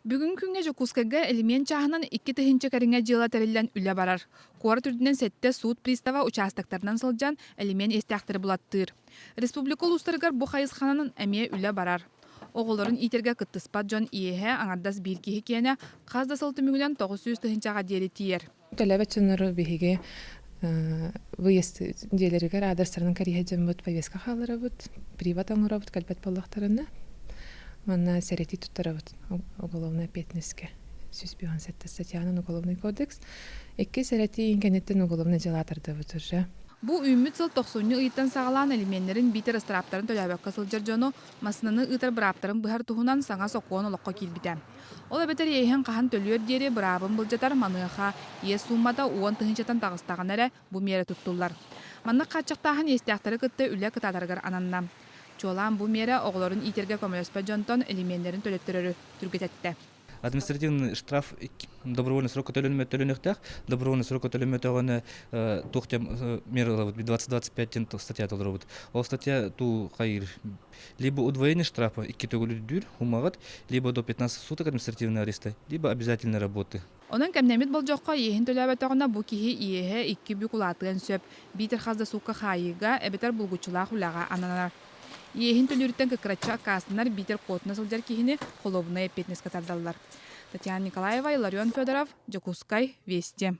Бүгүҥҥү күҥҥэ Дьокуускайга элимиэн чааһынан 2000 кэриҥэ дьыала тэриллэн үлэ барар. Куорат үрдүнэн сэттэ суут пристава учаастактарынан сылдьан элимиэн иэстээхтэри булаттыыр. Республика улуустарыгар бу хайысханан эмиэ үлэ барар. Оҕолорун иитэргэ кыттыспат дьон иэһэ аҥардас биир киһи киэнэ хас да сыл түмүгүнэн 900 тыһыынчаҕа диэри тиийэр. Төлөөбөт дьоннору биһиги выезд дьиэлэригэр аадырыстарынан кэриэһэ дьоммут повестка хаалларабыт, приват оҥоробут кэлбэт буоллахтарына. Манна сэрэтии туттарабыт уголовнай ответственностька 157 статьянан уголовный кодекс. Икки сэрэтии кэнниттэн уголовнай дьыала тардабыт уже. Бу үүммүт сыл тохсунньу ыйтан саҕалаан элимиэннэрин биитэр ыстарааптарын төлөөбөккө сылдьар дьону массыынаны ыытар бырааптарын быһар туһунан саҥа сокуон олоххо киирбитэ. Ол эбэтэр иэһин хаһан төлүөр диэри быраабын былдьатар, маныаха иэс сууммата 10 тыһыынчаттан таҕыстаҕына эрэ бу миэрэ туттуллар. Маннык хааччахтааһын иэстээхтэри кытта үлэ кытаатарыгар ананна. Чуолаан бу миэрэ оҕолорун иитэргэ көмөлөспөт дьонтон элимиэннэрин төлөттөрөрү түргэтэттэ. Административный штраф добровольный срокка төлөнмөт төлөнүөхтээх. Добровольный срокка төлөммөтөҕүнэ туох диэн мера ылабыт 20-25 диэн статья толоробут. Ол статья туу хайыр либо удвоение штрафа икки төгүл үрдүүр умаҕыт, либо до 15 суток административного ареста, либо обязательной работы. Онон кэмнэммит болдьоххо иэһин төлөөбөтөҕүнэ бу киһи иэһэ икки бүк улаатыан сөп, биитэр хас да суукка хаайыыга эбэтэр булгуччулаах үлэҕэ ананар. Иэһин төлүүрүттэн кыккыраччы аккаастанар биитэр куотуна сылдьар киһини холуобунай эппиэтинэскэ тардаллар. Татьяна Николаева, Иларион Федоров, Дьокуускай, Вести.